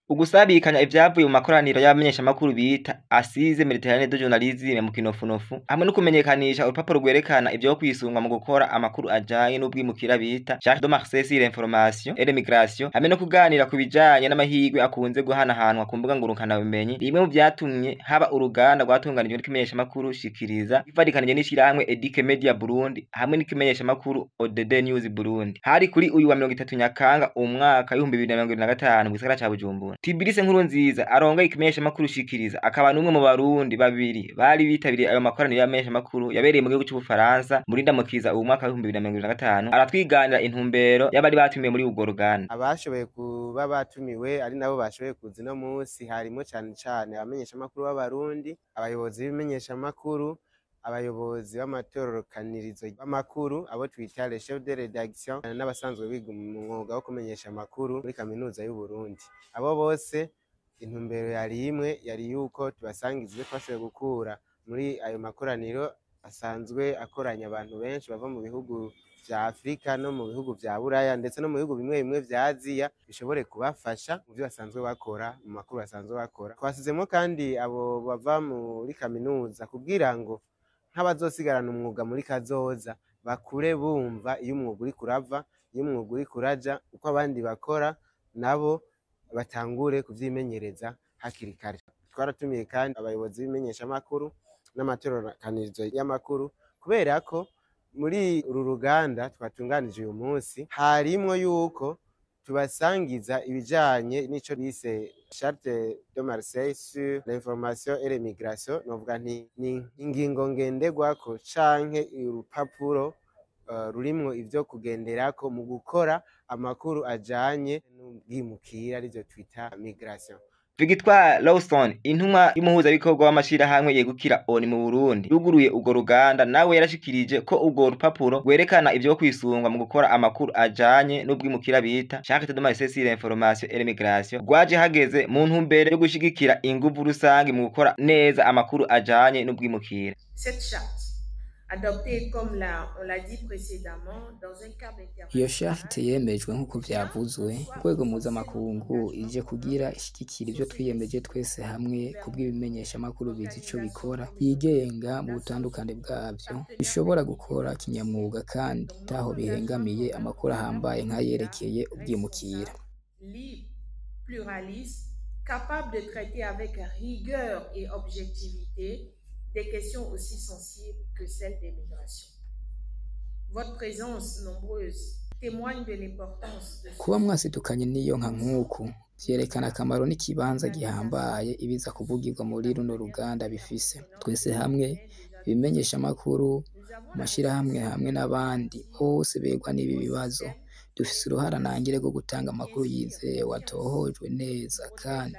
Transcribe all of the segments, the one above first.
Ugusabikanya ivyavuye mu makoraniro y'abamenyeshamakuru bita Assises Méditerranéennes du Journalisme mu kinofunofu, hamwe no kumenyekanisha urupapuro rwerekana ivyo kwisungwa mu gukora amakuru ajanye n'ubwimukira bita Charte de Marseille sur l'information et l'immigration, hamwe no kuganira ku bijanye n'amahirwe akunze guhanahanwa ku mbuga ngurukanabumenyi, bimwe mu vyatumye haba uruganda rwatunganijwe n'ikimenyeshamakuru Shikiriza ifadikanije n'ishirahamwe Edike Media Burundi hamwe n'ikimenyeshamakuru ODD News Burundi. Hari kuri uyu wa 30 Nyakanga umwaka w'2025 mu gisagara ca Bujumbura. Tibirise Nkurunziza arongoye ikimenyeshamakuru Shikiriza akaba n'umwe mu Barundi babiri bari bitabiriye ayo makoraniro y'abamenyeshamakuru yabereye mu gihugu c'Ubufaransa muri Ndamukiza uwu mwaka w'2025, aratwiganira intumbero y'abari batumiwe muri urwo ruganda. Abashoboye kuba batumiwe, ari nabo bashoboye kuza ino munsi, harimo cane cane abamenyeshamakuru b'Abarundi, abayobozi b'ibimenyeshamakuru, abayobozi b'amatororokanirizo b'amakuru, abo twita les chefs de rédaction, n'abasanzwe biga umwuga wo kumenyesha amakuru muri Kaminuza y'Uburundi. Abo bose intumbero yari imwe, yari yuko tubasangiza ivyo twashoboye gukura muri ayo makoraniro asanzwe akoranya abantu benshi bava mu bihugu vya Afrika no mu bihugu vya Buraya, ndetse no mu bihugu bimwe bimwe vya Aziya, bishobore kubafasha mu vyo basanzwe bakora, mu makuru basanzwe bakora. Twasizemo kandi abo bava muri kaminuza kugira ngo nk'abazosigarana umwuga muri kazoza bakure bumva iyo umwuga uriko urava, iyo umwuga uriko uraja, uko abandi bakora, nabo batangure kuvyimenyereza hakiri kare. Twaratumiye kandi abayobozi b'imenyeshamakuru n'amatororokanirizo y'amakuru, kubera ko muri uru ruganda twatunganije uyu munsi harimwo yuko tubasangiza ibijanye n'ico bise Charte de Marseille sur l'information et l'immigration. Novuga nti ni ingingo ngenderwako canke urupapuro rurimwo ivyo kugenderako mu gukora amakuru ajanye n'ubwimukira, arivyo twita migration. Victoire Lawson, intumwa y'umuhuzabikorwa w'amashirahamwe yegukira ONU mu Burundi, yuguruye urwo ruganda, nawe yarashikirije ko urwo rupapuro rwerekana ivyo kwisungwa mu gukora amakuru ajanye n'ubwimukira bita Charte de Marseille sur l'information et l'immigration rwaje hageze mu ntumbero yo gushigikira inguvu rusange mu gukora neza amakuru ajanye n'ubwimukira. Cette charte, adoptée comme on l'a dit précédemment, dans un cadre Iyo international, charte yemejwe nk'uko vyavuzwe urwego mpuzamakungu, ije kugira ishigikira ivyo twiyemeje twese hamwe kubw'ibimenyeshamakuru bizi ico bikora, yigenga mu butandukane bwavyo, bishobora gukora kinyamwuga kandi ataho bihengamiye amakuru ahambaye nk'ayerekeye ubwimukira. Libre, pluraliste, capable de traiter avec rigueur et objectivité des questions aussi sensibles que celles des migrations. Votre présence nombreuse témoigne de l'importance de ce Kuba mwasidukanye n'iyo nka nk'uku vyerekana akamaro n'ikibanza gihambaye ibiza kuvugirwa muri runo ruganda bifise. Twese hamwe, ibimenyeshamakuru, amashirahamwe hamwe n'abandi bose begwa n'ibi bibazo, dufise uruhara ntangere rwo gutanga amakuru yizewe, atohojwe neza kandi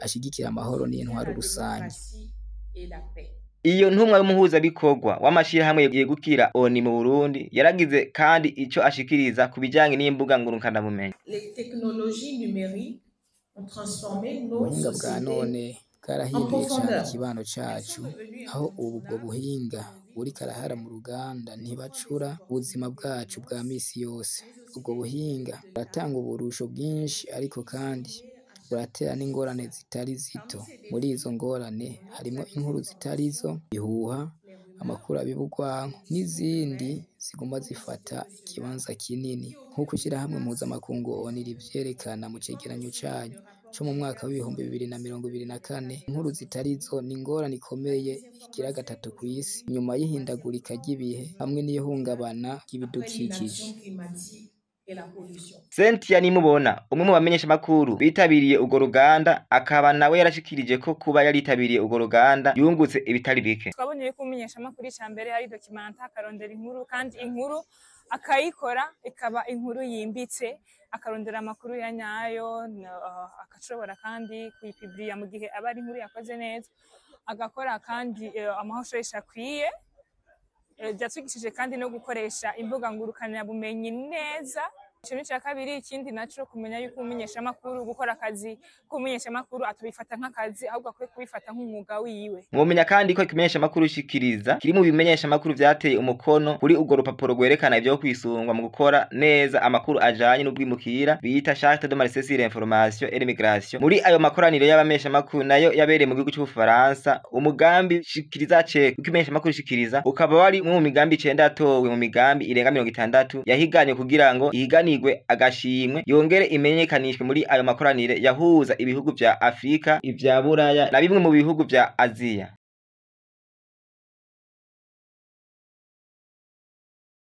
ashigikira amahoro n'intwaro la rusange. Démocratie et la paix. Iyo ntumwa y'umuhuzabikorwa w'amashirahamwe yegukira ONU mu Burundi yaragize kandi ico ashikiriza ku bijanye n'imbuga ngurukanabumenyi. Les technologies numériques ont transformé nos Ubuhinga bwa sociétés none bwarahinduye cane profondeur. ikibano cacu, aho ubu ubwo buhinga buriko arahara mu ruganda ntibacura ubuzima bwacu bwa misi yose. Ubwo buhinga buratanga uburusho bwinshi, ariko kandi buratera n'ingorane zitari zito. Muri izo ngorane harimwo inkuru zitarizo, ibihuha, amakuru abiba urwanko n'izindi ziguma zifata ikibanza kinini, nk'uko ishirahamwe mpuzamakungu ONU rivyerekana mu cegeranyo cayo co mu mwaka w'2024. Inkuru zitarizo ni ingorane ikomeye igira gatatu kw'isi inyuma y'ihindagurika ry'ibihe hamwe n'ihungabana Après ry'ibidukikije. L'inaction climatique et la pollution. Cynthia Nimubona, umwe mu bamenyeshamakuru bitabiriye urwo ruganda, akaba nawe yarashikirije ko kuba yaritabiriye urwo ruganda yungutse ibitari bike. Twabonye yuko umumenyeshamakuru ica mbere ari documenter, akarondera inkuru, kandi inkuru akayikora ikaba inkuru yimbitse, akarondera amakuru ya nyayo, akashobora kandi kuyipubliya mu gihe aba ari inkuru yakoze neza, agakora kandi amahoshoresha akwiye. Byatwigishije kandi no gukoresha imbuga ngurukanabumenyi neza. Ico ni ica kabiri. Ikindi naco, kumenya yuko umumenyeshamakuru, gukora akazi k'umumenyeshamakuru, atobifata nk'akazi, ahubwo akwiye kubifata nk'umwuga wiwe. Mwomenya kandi ko ikimenyeshamakuru Shikiriza kiri mu bimenyeshamakuru vyateye umukono kuri urwo rupapuro rwerekana ivyo kwisungwa mu gukora neza amakuru ajanye n'ubwimukira bita Charte de Marseille sur l'information et l'immigration. Muri ayo makoraniro y'abamenyeshamakuru nayo yabereye mu gihugu c'Ubufaransa, umugambi Shikiriza Check w'ikimenyeshamakuru Shikiriza ukaba wari umwe mu migambi 9 yatowe mu migambi irenga 60 yahiganywe kugira ngo ihiganirwe agashimwe, yongere imenyekanishwe muri ayo makoraniro yahuza ibihugu vya Afrika, ivya Buraya na bimwe mu bihugu vya Aziya.